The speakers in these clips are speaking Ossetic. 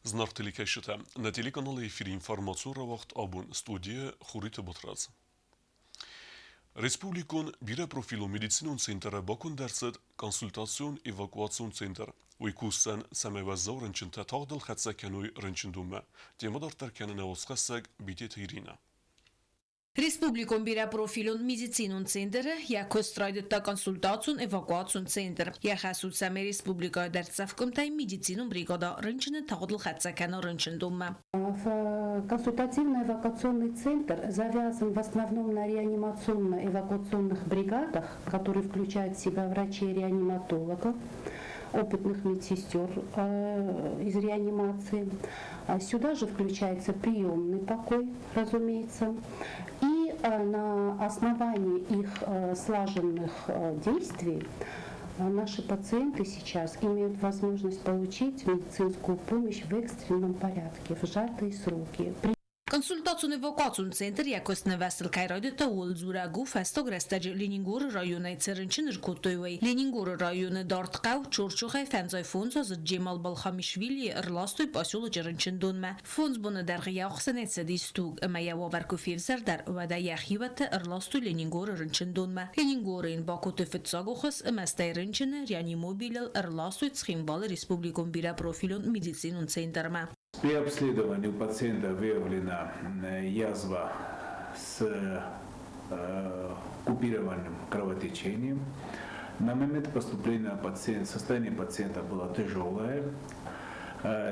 Зынаргъ телекӕсджытӕ, нӕ телеканалы эфиры информацион рауагъд абон студийы Хуриты Батрадз. Республикон бирӕпрофилон медицинон центры баконд ӕрцыд консультацион-эвакуацион центр. Уый кусдзӕн, цӕмӕй уӕззау рынчынтӕ тагъдыл хӕццӕ кӕной рынчындонмӕ. Темӕ дарддӕр кӕны нӕ уацхӕссӕг Битеты Иринӕ. Республикон бирӕпрофилон медицинон центры йӕ куыст райдыдта консультацион-эвакуацион центр. Йӕ хӕс у, цӕмӕй республикӕйы дӕрддзӕф къуымтӕй медицинон бригада рынчыны тагъдыл хӕццӕ кӕна рынчындонмӕ. Консультативно-эвакуационный центр завязан в основном на реанимационно-эвакуационных бригадах, которые включают в себя врачей-реаниматологов, опытных медсестер из реанимации. Сюда же включается приемный покой, разумеется. И на основании их слаженных действий наши пациенты сейчас имеют возможность получить медицинскую помощь в экстренном порядке, в сжатые сроки. Консультацион-эвакуацион центр йӕ куыст нывӕстыл кӕй райдыдта, ууыл дзурӕг у, фӕстаг рӕстӕджы Ленингоры районӕй цы рынчын ӕркодтой, уый. Ленингоры районы дард хъӕу Чорчохӕй фӕндзай фондзаздзыд Джемал Балхамишвилийы ӕрластой поселочы рынчындонмӕ. Фондз боны дӕргъы йӕ ӕхсӕнӕй цыдис туг, ӕмӕ йӕ уавӕр куы февзӕрдӕр, уӕд ӕй йӕ хиуӕттӕ ӕрластой Ленингоры рынчындонмӕ. Ленингоры йын бакодтой фыццаг охос ӕмӕ стӕй рынчыны реанимобилыл ӕрластой Цхинвалы республикон бирӕпрофилон медицинон центрмӕ. При обследовании у пациента выявлена язва с купированным кровотечением. На момент поступления пациента, состояние пациента было тяжелое,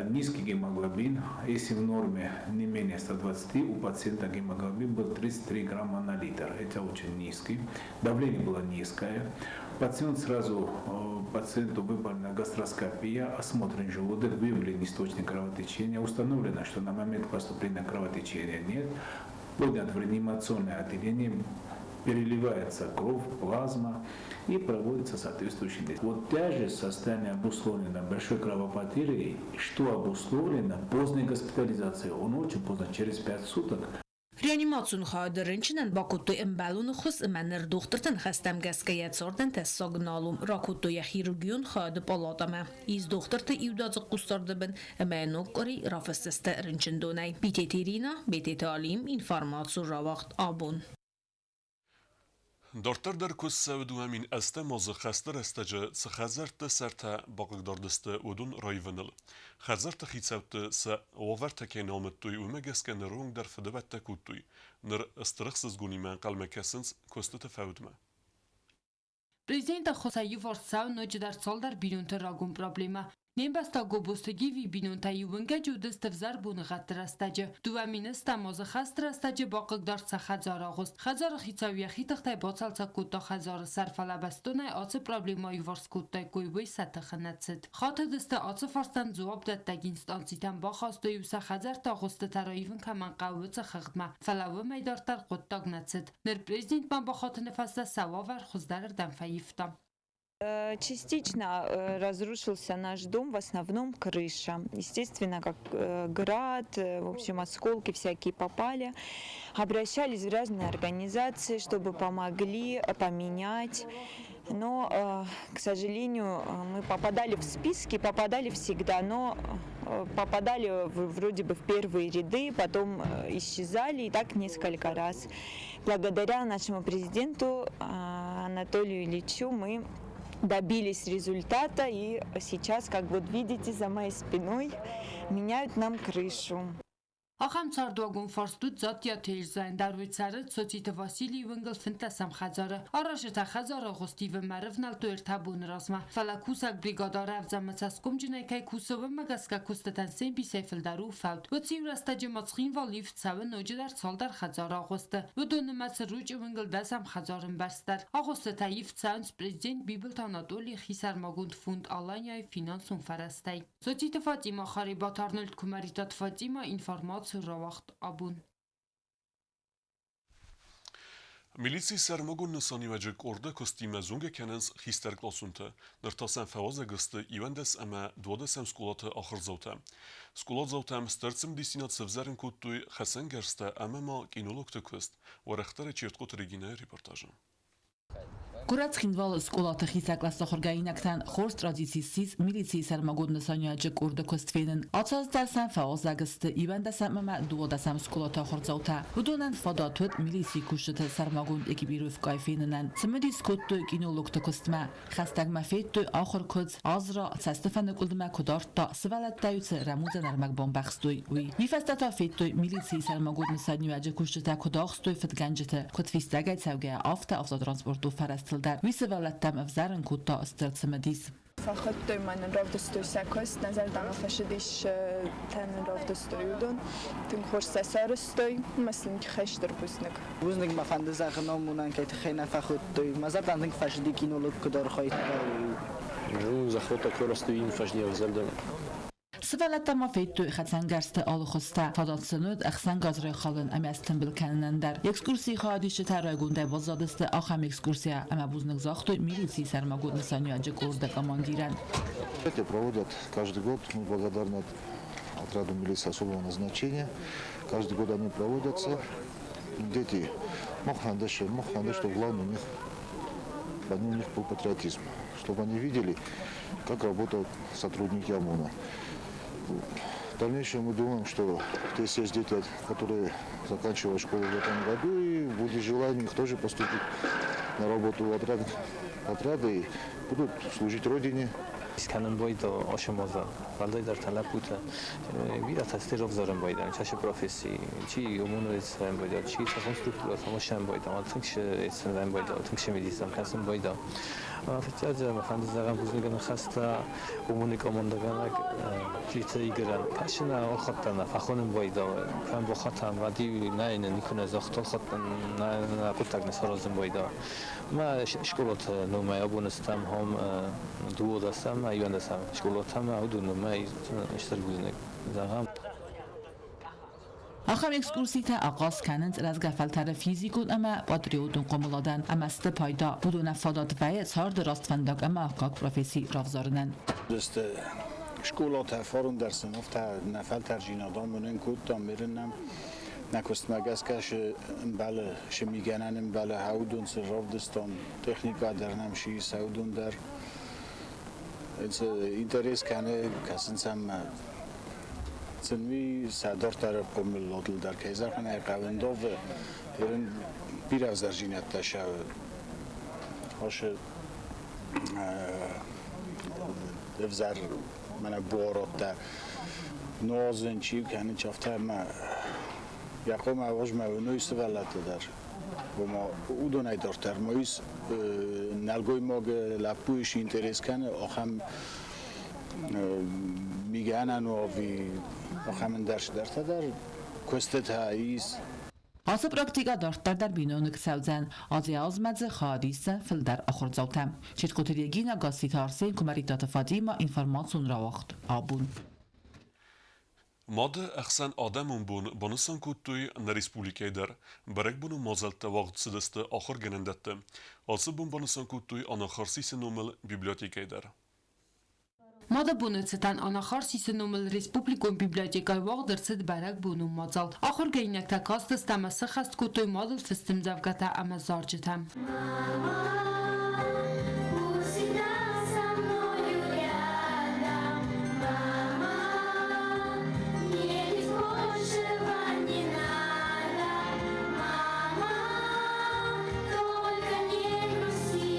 низкий гемоглобин, если в норме не менее 120, у пациента гемоглобин был 33 грамма на литр. Это очень низкий. Давление было низкое. Пациент сразу, пациенту выполнена гастроскопия, осмотрен желудок, выявлен источник кровотечения. Установлено, что на момент поступления кровотечения нет. Поднят в реанимационное отделение, переливается кровь, плазма и проводится соответствующий действие. Вот тяжесть состояния обусловлена большой кровопотерей, что обусловлено поздней госпитализацией. Он очень поздно, через 5 суток. Реанимацион хайады рынчынӕн бакодтой ӕмбӕлоны хуыз ӕмӕ ныр дохтырты ныхӕстӕм гӕсгӕ йӕ цардӕн тӕссаг нал у. Ракодтой йӕ хирургион хайады палатӕмӕ. Ис дохтырты иудадзыг хъусдарды бын ӕмӕ йӕ ног къуыри рафысдзысты рынчындонӕй. Битеты Ирина, Бететы Алим, информацион рауагъд абон. Дарддӕр дӕр куыст цӕуы 2008 азы хӕсты рӕстӕджы цы хӕдзӕртты сӕртӕ бахъыгдард сты, уыдон раивыныл. Хӕдзӕртты хицӕутты сӕ уавӕртӕ кӕй нӕ амыдтой, уымӕ гӕсгӕ ныронг дӕр фыдыбӕттӕ кодтой. Ныр стыр ӕхсызгонимӕ ӕнхъӕлмӕ кӕсынц куыстыты фӕудмӕ. Президент ӕххуысӕй иуварс цӕуы ноджыдӕр цалдӕр бинонты рагон проблемӕ. Не мбӕстаг Гобозты Гиви бинонтӕ иу уынгӕджы уыдысты ӕвзӕр боныгъӕдты рӕстӕджы. 2 000 ӕстӕм азы хӕсты рӕстӕджы бахъыгдард сӕ хӕдзарагъуыст. Хӕдзары хицау йӕхи тыхтӕй бацалцӕг кодта хӕдзары сӕр, фӕлӕ бӕстонӕй ацы проблемӕ аиуварс кодтаиккой, уый сӕ тыхы нӕ цыд. Хатыдысты ацы фарстӕн дзуапдӕттӕг инстанцитӕм бахастой-иу сӕ хӕдзӕртты агъуыстытӕ раивын кӕмӕн хъӕуы, уыцы хыгъдмӕ, фӕлӕ уымӕй дарддӕр хъуыддаг нӕ цыд. Ныр президентмӕ бахатыны фӕстӕ сӕ уавӕр хуыздӕрырдӕм фӕивта. Частично разрушился наш дом, в основном крыша. Естественно, как град, в общем, осколки всякие попали. Обращались в разные организации, чтобы помогли поменять. Но, к сожалению, мы попадали в списки, попадали всегда, но попадали вроде бы в первые ряды, потом исчезали, и так несколько раз. Благодаря нашему президенту Анатолию Ильичу мы добились результата, и сейчас, как вот видите за моей спиной, меняют нам крышу. Ахӕм цардуагон фарст уыд Дзаттиаты Эльзӕйӕн дӕр. Уый цӕры Цоциты Василийы уынгыл фынддӕсӕм хӕдзары. Аразджытӕ хӕдзары агъуыстивынмӕ ӕрӕвнӕлдтой ӕртӕ боны размӕ. Фӕлӕ кусӕг бригада рӕвдз ӕмӕ цӕсгомджынӕй кӕй кусы, уымӕ гӕсгӕ куыстытӕн се мбисӕй фылдӕр у фӕуд. Уыцы-иу рӕстӕджы ма Цхинвал ивд цӕуы ноджыдӕр цалдӕр хӕдзары агъуысты. Уыдон нымӕцы Ручъы уынгыл дӕсӕм хӕдзары ӕмбӕрц дӕр. Агъуыстытӕ ивд цӕуынц президент Бибылты Анатолийы хисӕрмагонд фонд Алания-йы финансон фӕрӕзтӕй. Цоциты Фатимӕ, Харебаты Арнольд, Куымӕридтаты Фатимӕ, информаци рауагъд абон. Милицийы сӕрмагонд нысаниуӕджы къорды куыстимӕ зонгӕ кӕнынц хистӕркъласонтӕ. Ныр та сӕм фӕуазӕг сты 11 ӕмӕ 12 скъолаты ахуырдзаутӕ. Скъоладзаутӕм стыр цымыдисдзинад сӕвзӕрын кодтой хӕцӕнгӕрзтӕ ӕмӕ ма кинологты куыст. Уӕрӕхдӕрӕй Чертхъоты Регинӕйы репортажы. Горӕт Цхинвалы скъолаты хицӕн кълӕсты ахуыргӕнинӕгтӕн хорз традици ссис милицийы сӕрмагонд нысаниуӕджы къорды куыст фенын. Ацы аз дӕр сӕм фӕуазӕг сты 11-ӕм ӕмӕ 12-ӕм скъолаты ахуырдзаутӕ. Уыдонӕн фадат уыд милицийы кусджыты сӕрмагонд экипировкӕйы фенынӕн. Цымыдис кодтой кинологты куыстмӕ. Хӕстӕгмӕ федтой ахуыр куыдз, Азра цӕстыфӕныкъуылдмӕ куыд ардта, сывӕллӕттӕ-иу цы рӕмудзӕн ӕрмӕг бамбӕхстой, уый. Уый фӕстӕ та федтой, милицийы сӕрмагонд нысаниуӕджы кусджытӕ куыд ахстой фыдгӕнджыты, куыд фистӕгӕй цӕугӕйӕ, афтӕ автотранспортон фӕрӕзтыл дӕр. Уый сывӕллӕттӕм ӕвзӕрын кодта стыр цымыдис. Фӕхуыдтой мӕ нын равдыстой сӕ куыст, нӕ зӕрдӕмӕ фӕцыдис та нын равдыстой уыдон. Тынг хорз сӕ сарӕзтой ӕмӕ сын тыххӕй стыр бузныг. Бузныг мӕ фӕнды зӕгъын омонӕн, кӕй тыххӕй нӕ фӕхуыдтой. Мӕ зӕрдӕ тынг фӕцыди кинолог куыд архайдта, уый. Ну, захвата коросты им фӕзниаг зӕрдӕмӕ. Сывӕллӕттӕ ма федтой хӕцӕнгӕрзты алы хуызтӕ, фадат сын уыд ӕхсӕнгарз райхалын ӕмӕ стымбыл кӕнынӕн дӕр. Экскурсийы хайадисджытӕ райгондӕй баззадысты ахӕм экскурсийӕ ӕмӕ бузныг загътой милицийы сӕрмагонд нысаниуӕджы къорды командирӕн. Это проводят каждый год. Мы благодарны отряду милиции особого назначения. Каждый год они проводятся. Дети мохандыши, моханды, что главное у них был патриотизм, чтобы они видели, как работают сотрудники ОМОНа. В дальнейшем мы думаем, что здесь есть дети, которые заканчивают школу в этом году, и будет желание у них тоже поступить на работу в отряды и будут служить Родине. Скӕнын байдта ашы мадзал. Уӕлдайдӕр та лӕппутӕ бирӕтӕ сты равзарын байдайынц ашы професси, чи ОМОНовец байдта, чи цахӕм структурӕтӕм осӕн байдта, тынг сын байдта, тынг цымыдис кӕсын байдта. Фыццаджы мӕ фӕнды зӕгъӕм бузныгы ныхӕстӕ ОМОНы командӕгӕнӕг Плиты Игорӕн. Кӕсын ӕлхӕдтӕн фӕхонын байдта, кӕм бахатӕм, уӕд-иу нӕ никуы нӕ загъта, ӕлхӕдтӕн нӕ хъуыддаг нӕ саразын байдта. Мӕ скъолаты номӕй абон стӕм хом 12-ӕм, 11-ӕм скъолатӕм уыдон номӕй стыр бузныг зӕгъӕм. Ахӕм экскурситӕ ахъаз кӕнынц рӕзгӕ фӕлтӕры физикон ӕмӕ патриотон хъомыладӕн ӕмӕ сты пайда. Уыдонӕн фадат вӕййы царды раст фӕндаг ӕмӕ аккаг професси равзарынӕн. Скъолатӕ фарон дӕр сын афтӕ нӕ фӕлтӕрджинад амонын кодтам, нӕм нӕ куыстмӕ гӕсгӕ ӕмбӕлы шымигӕнӕн ӕмбӕлы хӕудон цы равдыстам, техникӕ дӕр нӕм ис хӕудон дӕр. Интерес кӕны, кӕсынц ӕм цынми сӕ дарддӕры хъомыладыл дӕр кӕй зӕгъын ӕй хъӕуы ӕндавы, ерын бирӕ ӕвзӕрдзинӕдтӕ сӕ ашы ӕвзӕр мӕнӕ буарадтӕ нуазын чи кӕны, чи афтӕ ӕмӕ йӕ хъуамӕ размӕ уыной сывӕллӕтты дӕр. Ома уыдонӕй дарддӕр ма ис нӕлгоймаг лӕппу ис интерес кӕны ахӕм мигӕнӕн ӕви ахӕм ӕндӕр цыдӕртӕ дӕр куыстытӕ ис. Ацы практикӕ дарддӕр дӕр биноныг цӕудзӕн. Азӕй-азмӕ дзы хайад исдзӕн фылдӕр ахуырдзаутӕ. Четкоты Регина, Гасситы Арсен, Куымӕридтаты Фатимӕ, информацион рауагъд «Абон». Мады ӕхсӕн адӕмон бон банысан кодтой нӕ республикӕйы дӕр. Бӕрӕгбоны мадзӕлттӕ уагъд цыдысты ахуыргӕнӕндӕтты. Ацы бон банысан кодтой Анахарсисы номыл библиотекӕйы дӕр. Мады боны цытӕн Анахарсисы номыл республикон библиотекӕйы уагъд ӕрцыд бӕрӕгбонон мадзал. Ахуыргӕнинӕгтӕ кастысты ӕмӕ сӕххӕст кодтой мадыл фыст ӕмдзӕвгӕтӕ ӕмӕ зарджытӕ. Мама, будь всегда со мною рядом. Мама, мне ведь большего не надо. Мама, только не грусти.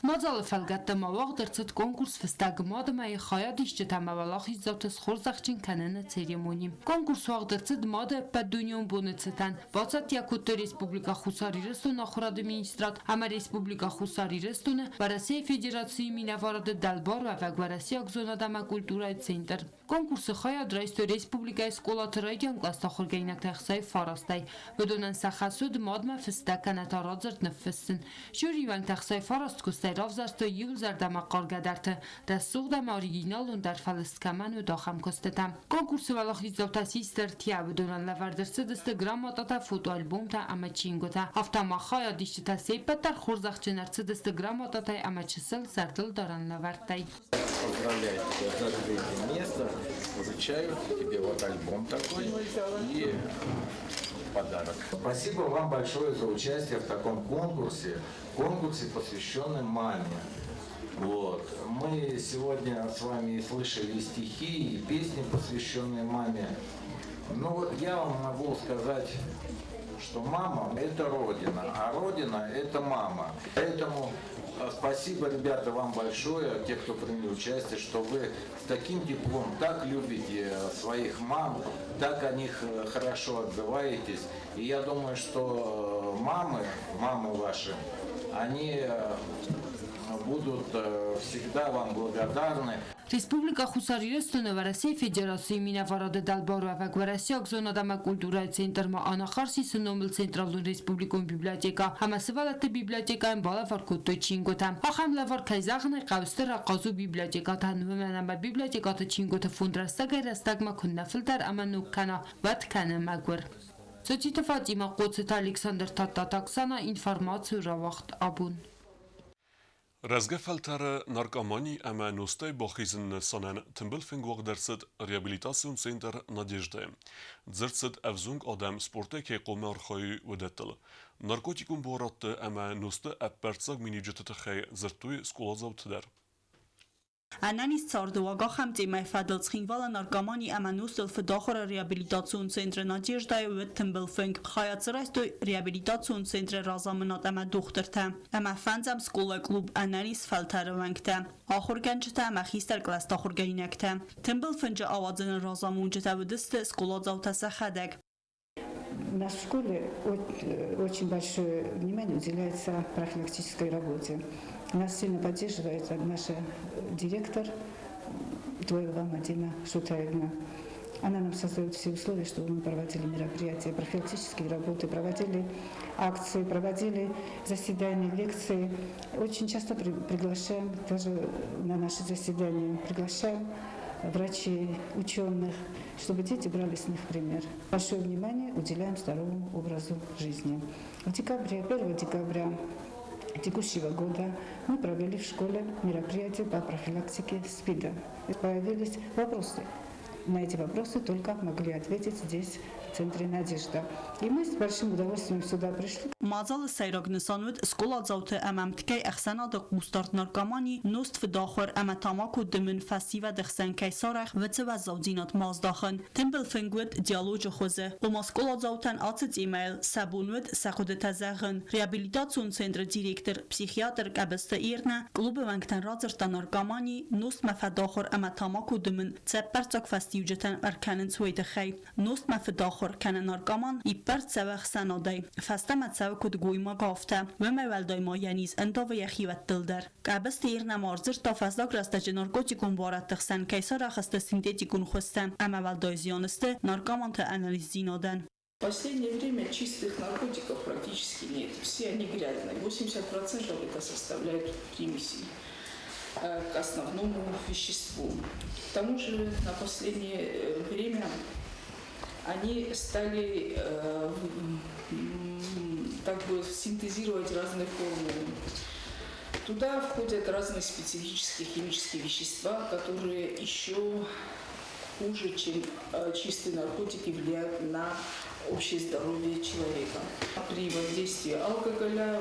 Мадзалы фӕлгӕтты ма уагъд ӕрцыд конкурс «Фыстӕг мадмӕ»-йы хайадисджытӕ ӕмӕ уӕлахиздзауты схорзӕхджын кӕныны церемони. Конкурс уагъд ӕрцыд Мады ӕппӕтдунеон боны цытӕн. Бацӕттӕ кодтой Республикӕ Хуссар Ирыстоны Ахуырады министрад ӕмӕ Республикӕ Хуссар Ирыстоны Уӕрӕсейы Федерацийы минӕварады дӕлбаруӕвӕг Уӕрӕсейаг зонад ӕмӕ культурӕйы центр. Конкурсы хайад райстой республикӕйы скъолаты райдиан кълӕсты ахуыргӕнинӕгтӕ 69-ӕй. Уыдонӕн сӕ хӕс уыд мадмӕ фыстӕг кӕнӕ та радзырд ныффыссын. Жюри уӕнгтӕ 69 куыстӕй равзӕрстой иу зӕрдӕмӕхъаргӕдӕрты, рӕсугъд ӕмӕ оригиналондӕр фӕлыст кӕмӕн уыд, ахӕм куыстытӕ. Конкурсы уӕлахиздзаутӕ систы ӕртӕ, уыдонӕн лӕвӕрд ӕрцыдысты грамотатӕ, фотоальбомтӕ ӕмӕ чингуытӕ. Афтӕ ма хайадисджытӕ се ппӕт дӕр хорзӕхджын ӕрцыдысты грамотатӕй ӕмӕ чысыл зӕрдылдарӕн лӕвӕрттӕй. Поздравляю тебя за третье место. Вручаю тебе вот альбом такой. И подарок. Спасибо вам большое за участие в таком конкурсе, конкурсе, посвященном маме. Вот. Мы сегодня с вами слышали и стихи, и песни, посвященные маме. Ну вот я вам могу сказать, что мама – это Родина, а Родина – это мама. Поэтому спасибо, ребята, вам большое, те, кто приняли участие, что вы с таким теплом так любите своих мам, так о них хорошо отзываетесь. И я думаю, что мамы, мамы ваши, они будут всегда вам благодарны. Республикӕ Хуссар Ирыстоны Уӕрӕсейы Федерацийы минӕварады дӕлбаруӕвӕг Уӕрӕсейаг зонад ӕмӕ культурӕйы центрмӕ Анахарсисы номыл Централон республикон библиотекӕ ӕмӕ сывӕллӕтты библиотекӕйӕн балӕвар кодтой чингуытӕ. Ахӕм лӕвар, кӕй зӕгъын ӕй хъӕуы, стыр ахъаз у библиотекӕтӕн, уымӕн ӕмӕ библиотекӕты чингуыты фонд рӕстӕгӕй-рӕстӕгмӕ куыннӕ фылдӕр ӕмӕ ног кӕна, уӕд кӕны мӕгуыр. Цоциты Фатимӕ, Хъоцыты Александр, Тадтаты Оксана, информацийы рауагъд абон. Рӕзгӕ фӕлтӕры наркомани ӕмӕ нозтӕй бахизыны нысанӕн тымбыл фынг уагъд ӕрцыд реабилитацион центр «Надежда-йы». Дзырд цыд ӕвзонг адӕм спортӕй кӕй хъуамӕ архайой, уыдӕттыл. Наркотикон буарадты ӕмӕ нозты ӕппӕрццаг миниуджыты тыххӕй дзырдтой скъоладзауты дӕр. Ӕнӕниз царды уаг ахӕм темӕйы фӕдыл Цхинвалы наркомани ӕмӕ нозтыл фыдахуыры реабилитацион центры «Надежда-йы» уыд тымбыл фынг. Хайад дзы райстой реабилитацион центры разамынад ӕмӕ дохтыртӕ ӕмӕ фӕндзӕм скъолайы клуб «Ӕнӕниз фӕлтӕр-ы» уӕнгтӕ, ахуыргӕнджытӕ ӕмӕ хистӕр кълӕсты ахуыргӕнинӕгтӕ. Тымбыл фынджы ауадзыны разамонджытӕ уыдысты скъоладзаутӕ сӕхӕдӕг. В нашей школе очень большое внимание уделяется профилактической работе. Нас сильно поддерживает наша директор Твоева Мадина Шутаевна. Она нам создает все условия, чтобы мы проводили мероприятия, профилактические работы, проводили акции, проводили заседания, лекции. Очень часто приглашаем даже на наши заседания, приглашаем врачей, ученых, чтобы дети брали с них пример. Большое внимание уделяем здоровому образу жизни. В декабре, 1 декабря текущего года мы провели в школе мероприятие по профилактике СПИДа. Появились вопросы. На эти вопросы только могли ответить здесь, в центре «Надежда». И мы с большим удовольствием сюда пришли. Мадзалы сӕйраг нысан уыд скъоладзауты ӕмӕ ӕмткӕй ӕхсӕнады хъусдард наркомани, нозт фыдахуыр ӕмӕ тамако дымын фӕсивӕды хсӕн кӕй сарӕх, уыцы уӕззаудзинад ма аздахын. Тымбыл фынг уыд диалоджы хуызы, ома скъоладзаутӕн ацы темӕйыл сӕ бон уыд сӕ хъуыдытӕ зӕгъын. Реабилитацион центры директор, психиатр Къӕбысты Ирнӕ клубы уӕнгтӕн радзырдта наркомани, нозтмӕ фӕдахуыр ӕмӕ тамако дымын цӕппӕрццаг фӕстиуджытӕн ӕркӕнынц, уый тыххӕй. Нозтмӕ фыдахуыр кӕнӕ наркоман иппӕрд цӕуы ӕхсӕнадӕй, фӕстӕмӕ цӕуы куыд гоймаг, афтӕ. Уымӕй уӕлдай ма йӕ низ ӕндавы йӕхиуӕттыл дӕр. Къӕбысты Ирнӕ ма ӕрдзырдта фӕстаг рӕстӕджы наркотикон буарадты хсӕн кӕй сарӕх сты синтетикон хуызтӕ ӕмӕ уӕлдай зиан сты наркоманты ӕнӕниздзинадӕн. В последнее время чистых наркотиков практически нет. Все они грязные. 80% это составляют примеси к основному веществу. К тому же на последнее время они стали так бы синтезировать разные формулы. Туда входят разные специфические химические вещества, которые еще хуже, чем чистые наркотики, влияют на общее здоровье человека. При воздействии алкоголя,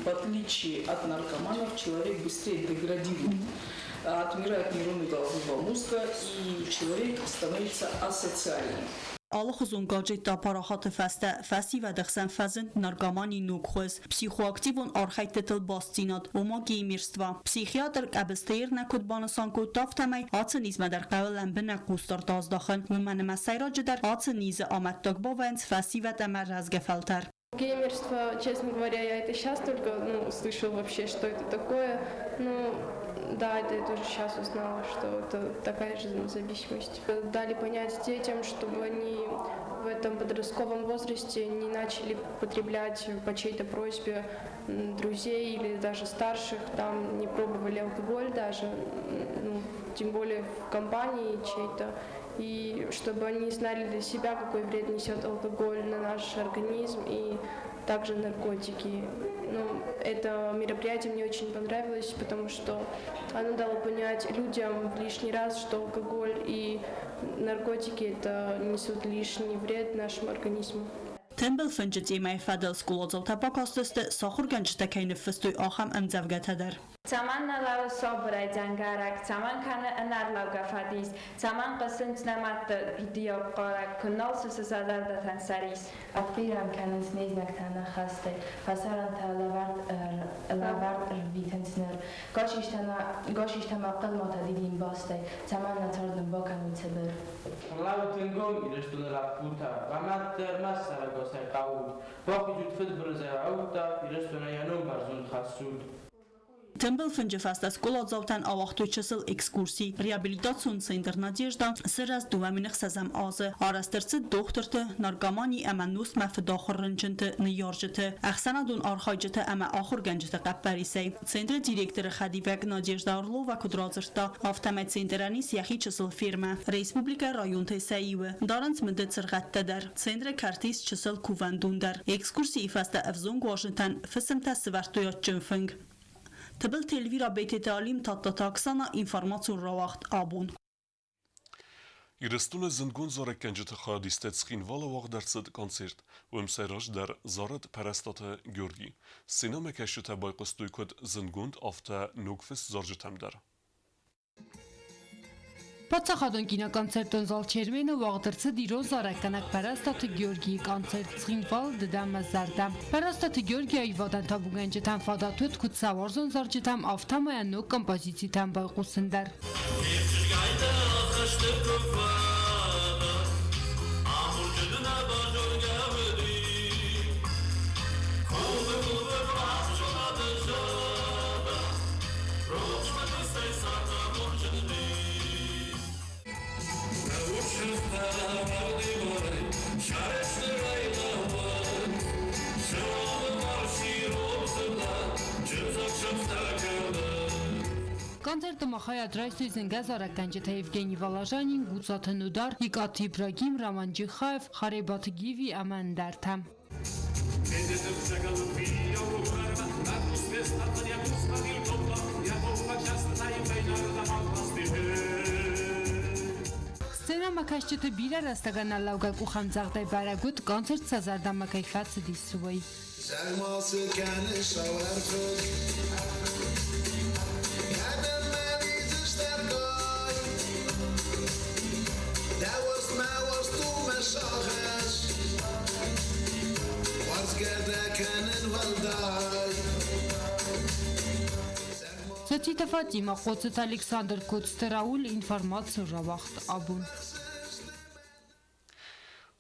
в отличие от наркоманов, человек быстрее деградирует. Отмирают нейроны головного мозга, и человек становится асоциальным. Алыхуызон гаджеттӕ апарахаты фӕстӕ фӕсивӕды хсӕн фӕзынд наркоманийы ног хуыз, психоактивон архӕйдтытыл бастдзинад, ома геймерство. Психиатр Къӕбысты Ирнӕ куыд банысан кодта, афтӕмӕй ацы низмӕ дӕр хъӕуы лӕмбынӕг хъусдард аздахын, уымӕн ӕмӕ сӕйраджыдӕр ацы низы амӕттаг бавӕйынц фӕсивӕд ӕмӕ рӕзгӕ фӕлтӕр. Геймерство, честно говоря, я это сейчас только, ну, услышала вообще, что это такое. Ну, да, это я тоже сейчас узнала, что это такая же зависимость. Дали понять детям, чтобы они в этом подростковом возрасте не начали потреблять по чьей-то просьбе друзей или даже старших, там не пробовали алкоголь даже, ну, тем более в компании чьей-то. И чтобы они знали для себя, какой вред несет алкоголь на наш организм и также наркотики. Ну, это мероприятие мне очень понравилось, потому что оно дало понять людям в лишний раз, что алкоголь и наркотики это несут лишний вред нашему организму. Тымбыл фынджы темӕйы фӕдыл скъоладзаутӕ бакастысты, сӕ ахуыргӕнджытӕ кӕй ныффыстой, ахӕм ӕмдзӕвгӕтӕ дӕр. Цӕмӕн нӕ лӕууы сабырӕй дзӕнгӕрӕг, Цӕмӕн кӕны ӕнӕрлӕугӕ фӕдис? Цӕмӕн хъуысынц нӕ мӕдты рдиаг хъарӕг, Куы нал сысы сӕ зӕрдӕтӕн сӕ рис? Ӕртхъирӕн кӕнынц не знӕгтӕ нӕ хӕстӕй, Фӕсарӕнтӕ лӕвӕрд ӕрвитынц ныр. Гасистӕ ма хъылматӕ дидинбастӕй, Цӕмӕн нӕ цард нын бакӕнут цыбыр? Лӕууы тынггом Ирыстоны лӕппутӕ, Уӕ маддӕр ма сӕрӕгасӕй хъавут, Бахизут фыдбылызӕй аудта, Ирыстонӕн йӕ ном бӕрзонд хӕссут. Тымбыл фынджы фӕстӕ скъоладзаутӕн ауагътой чысыл экскурси. Реабилитацион центр «Надежда» сырӕзт 2006-ӕм азы. Арӕзт ӕрцыд дохтырты, наркомани ӕмӕ нозтмӕ фыдахуыр рынчынты ныййарджыты, ӕхсӕнадон архайджыты ӕмӕ ахуыргӕнджыты хъӕппӕрисӕй. Центры директоры хӕдивӕг Надежда Орлова куыд радзырдта, афтӕмӕй центрӕн ис йӕхи чысыл фермӕ. Республикӕйы районтӕй сӕ иуы. Дарынц мыды цыргъӕдтӕ дӕр. Центры кӕрты ис чысыл кувӕндон дӕр. Экскурсийы фӕстӕ ӕвзонг уазджытӕн фысымтӕ сывӕрдтой адджын фынг. Тыбылты Эльвира, Бететы Алим, Тадтаты Оксана, информацион рауагъд абон. Ирыстоны зындгонд зарӕггӕнджыты хайадистӕй Цхинвалы уагъд ӕрцыд концерт. Уым сӕ раздӕр зарыд Пӕрӕстаты Георги. Сценӕмӕкӕсджытӕ байхъуыстой куыд зындгонд, афтӕ ногфыст зарджытӕм дӕр. Паддзахадон киноконцертон зал Чермен-ы уагъд ӕрцыд ирон зарӕггӕнӕг Пӕрӕстаты Георгийы концерт Цхинвал ды дӕ мӕ зӕрдӕ. Пӕрӕстаты Георгий аивадӕн табугӕнджытӕн фадат уыд куыд сӕ уарзон зарджытӕм, афтӕ ма йӕ ног композицитӕм байхъусын дӕр. Концерты ма хайад райстой зынгӕ зарӕггӕнджытӕ Евгений Воложанин, Гуцаты Нудар, Икъаты Ибрагим, Роман Джихаев, Харебаты Гиви ӕмӕ ӕндӕртӕ. Сценӕмӕкӕсджыты бирӕ рӕстӕгӕн ӕрлӕугӕ къухӕмдзӕгъдӕй бӕрӕг уыд, концерт сӕ зӕрдӕмӕ кӕй фӕцыдис, уый. Зӕгъ-ма, цы кӕны сауӕрфыг? Кӕдӕм мӕ лидзыс тӕргай? Дӕ уарзт мӕ уарзт у мӕ сагъӕс. Уарзгӕ дӕ кӕнын уӕлдай. Цоциты Фатимӕ, Хъоцыты Александр, Коцты Рауль, информаци рауагъд абон.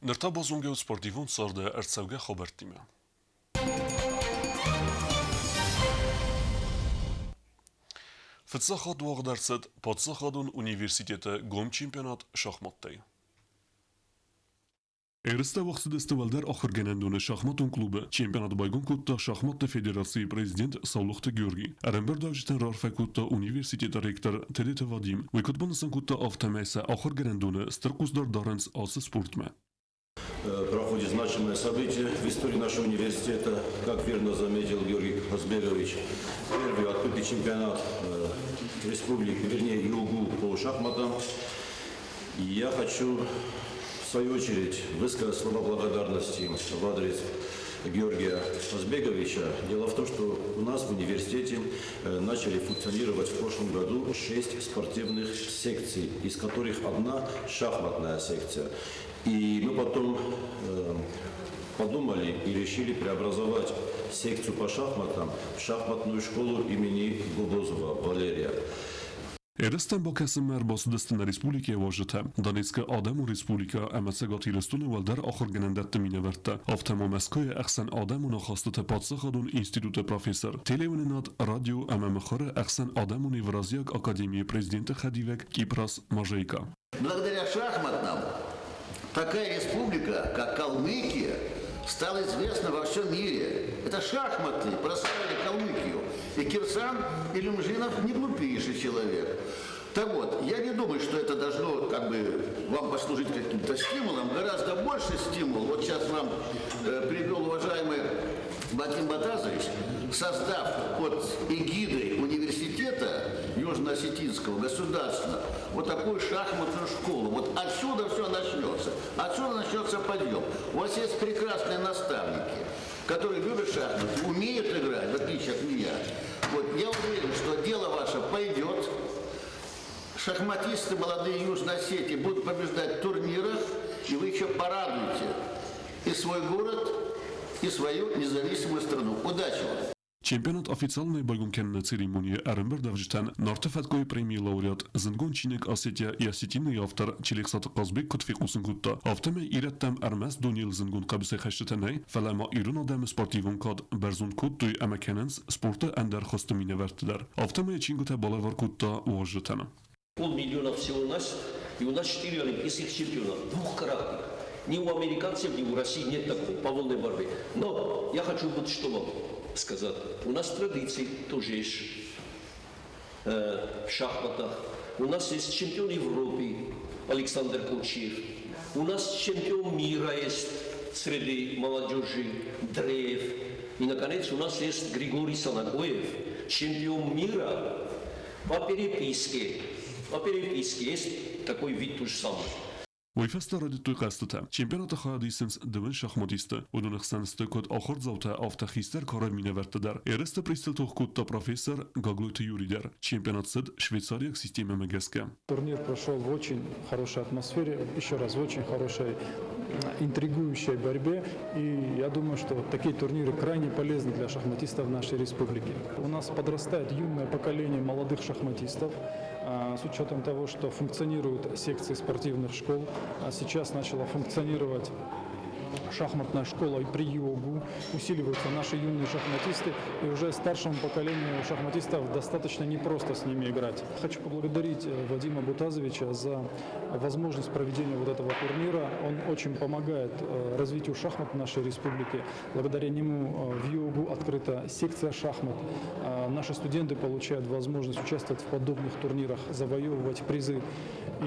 Ныр та базонгӕ ут спортивон царды ӕрцӕугӕ хабӕрттимӕ. Фыццаг хатт уагъд ӕрцыд паддзахадон университеты гом чемпионат шахматтӕй. Ерыстӕ уагъд цыдысты уӕлдӕр ахуыргӕнӕндоны шахматон клубы. Чемпионат байгом кодта шахматты федерацийы президент Саулохты Георгий. Ӕрӕмбырдуӕвджытӕн раарфӕ кодта университеты ректор Тедеты Вадим. Уый куыд банысан кодта, афтӕмӕй сӕ ахуыргӕнӕндоны стыр хъусдард дарынц ацы спортмӕ. Проходит значимое событие в истории нашего университета. Как верно заметил Георгий Хазбегович, первый открытый чемпионат республики, вернее ЮГУ по шахматам. И я хочу, в свою очередь, высказать слова благодарности в адрес Георгия Хазбеговича. Дело в том, что у нас в университете начали функционировать в прошлом году 6 спортивных секций, из которых одна шахматная секция. И мы потом подумали и решили преобразовать секцию по шахматам в шахматную школу имени Губозова Валерия. Ерыстӕм бакӕсынмӕ ӕрбацыдысты нӕ республикӕйы уазджытӕ, Донецкы адӕмон республикӕ ӕмӕ Цӕгат Ирыстоны уӕлдӕр ахуыргӕнӕндӕтты минӕвӕрттӕ, афтӕ ма Мӕскуыйы ӕхсӕнадӕмон ахастыты паддзахадон институты профессор, телеуынынад, радио ӕмӕ мыхуыры ӕхсӕнадӕмон Евразиаг академийы президенты хӕдивӕг Кипрас Мажейка. Благодаря шахматам такая республика, как Калмыкия, стала известна во всем мире. Это шахматы прославили Калмыкию. И Кирсан Илюмжинов не глупейший человек. Так вот, я не думаю, что это должно как бы вам послужить каким-то стимулом. Гораздо больше стимул. Вот сейчас вам привел уважаемый Вадим Батазович, создав под эгидой университета Южно Южно-Осетинского государственного вот такую шахматную школу. Вот отсюда все начнется. Отсюда начнется подъем. У вас есть прекрасные наставники, которые любят шахматы, умеют играть, в отличие от меня. Вот я уверен, что дело ваше пойдет. Шахматисты молодые Южной Осетии будут побеждать в турнирах, и вы еще порадуете и свой город, и свою независимую страну. Удачи вам! Чемпионат официалонӕй байгом кӕныны церемонийы ӕрӕмбырдуӕвджытӕн Нарты фӕткъуыйы премийы лауреат, зындгонд чиныг Осетия и осетины-йы автор Челехсаты Хъазбег куыд фехъусын кодта, афтӕмӕй ирӕттӕм ӕрмӕст дунейыл зындгонд хъӕбысӕйхӕстытӕ нӕй, фӕлӕ ма ирон адӕмы спортивон кад бӕрзонд кодтой ӕмӕ кӕнынц спорты ӕндӕр хуызты минӕвӕртты дӕр. Афтӕмӕй йӕ чингуытӕ балӕвар кодта уазджытӕн. Полмиллиона всего нас, и у нас четыре олимпийских чемпиона, двухкратных. Ни у американцев, ни у России нет такого по вольной борьбе. Но я хочу вот что вам сказать. У нас традиции тоже есть в шахматах. У нас есть чемпион Европы Александр Кучиев. У нас чемпион мира есть среди молодежи Дреев. И, наконец, у нас есть Григорий Санагоев, чемпион мира по переписке. По переписке есть такой вид тоже самый. Уый фӕстӕ райдыдтой хъӕзтытӕ. Чемпионаты хайад исынц дыууын шахматисты. Уыдоны хсӕн сты куыд ахуырдзаутӕ, афтӕ хистӕр кары минӕвӕрттӕ дӕр. Ерысты призтыл тох кодта профессор Гаглойты Юрий дӕр. Чемпионат цыд швейцариаг системӕмӕ гӕсгӕ. Турнир прошел в очень хорошей атмосфере, еще раз в очень хорошей интригующей борьбе. И я думаю, что вот такие турниры крайне полезны для шахматистов нашей республики. У нас подрастает юное поколение молодых шахматистов. С учетом того, что функционируют секции спортивных школ, сейчас начала функционировать шахматная школа при ЙОГУ, усиливаются наши юные шахматисты, и уже старшему поколению шахматистов достаточно непросто с ними играть. Хочу поблагодарить Вадима Бутазовича за возможность проведения вот этого турнира. Он очень помогает развитию шахмат в нашей республике. Благодаря нему в ЙОГУ открыта секция шахмат. Наши студенты получают возможность участвовать в подобных турнирах, завоевывать призы. И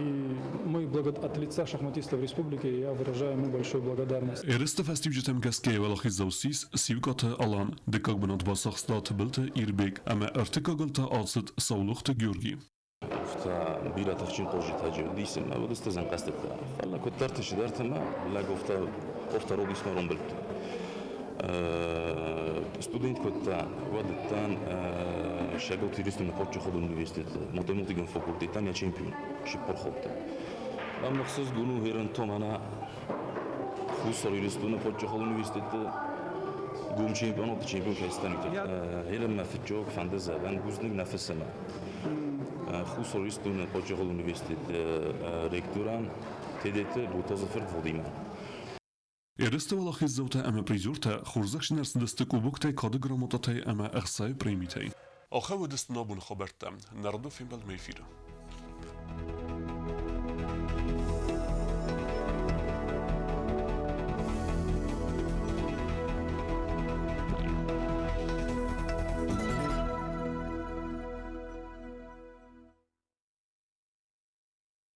мы от лица шахматистов республики я выражаю ему большую благодарность. Ерысты фӕстиуджытӕм гӕсгӕ уӕлахиздзау ссис Сиукаты Алан, дыккаг бынат бацахста Тыбылты Ирбег ӕмӕ ӕртыккагыл та ацыд Саулохты Георги. Афтӕ бирӕ тыхджын хъозджытӕ уыдис ӕмӕ уыдысты зӕнхъӕстытӕ. Фӕлӕ куыддӕрты чидӕртӕ ма лӕг офтӕ робисмӕ ромбылдта. Студент кодта, уӕд уыдтӕн Шаготы Ирыстоны паддзахадон университеты математикон факультетӕн йӕ чемпион сыппар хатты. Ам ӕхсызгон у херӕнтон ӕнӕ Хуссар Ирыстоны паддзахадон университеты гом чемпионаты чемпион кӕй стӕн. Херӕнмӕ фыццаг фӕнды зӕгъӕн бузныг нӕ фысымӕн. Хуссар Ирыстоны паддзахадон университеты ректорӕн Тедеты Ботазы фырт Владимир. Ерысты уӕлахиздзаутӕ ӕмӕ призертӕ хорзӕхджын ӕрцыдысты кубоктӕй, кады грамотатӕй ӕмӕ ӕхцайы премитӕй. Ахӕм уыдысты нӕ абоны хабӕрттӕ. Нӕ радон фембӕлдмӕ эфиры.